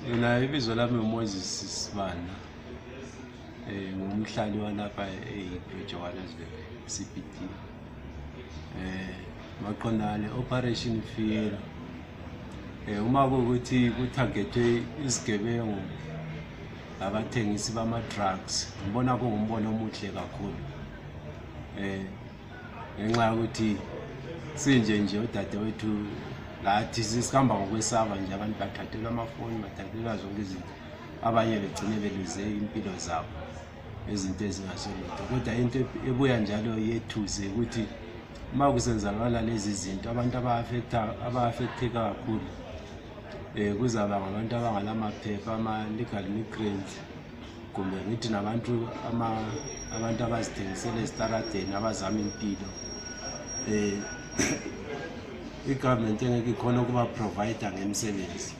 Mina ibizo lami uMoses Sibana. Ngumhlali walapha eJohannesburg CBD. Maqondana le-operation Fiela. Uma kuthi kutargetwe isigebengu abathengisi bama-drugs, ngibona kungumbono omuhle kakhulu. Ngenxa ukuthi nje udadewethu lathi sihamba ngokwesaba nje, abantu bathathelwa amafoni, bathathelwa zonke izinto, abanye begcine beluze impilo zabo ezinto ezingasolutho. Kodwa into ebuya njalo yethuze ukuthi uma kusenzakala lezi zinto, abantu aba-affecteka kakhulu kuzaba ngabantu abangalamaphepha, ama-legal migrants, kumbe ngithi nabantu abantu abazithengisela esitaradeni abazama impilo. I-government engeke ikhona ukuba provider ngemisebenzi.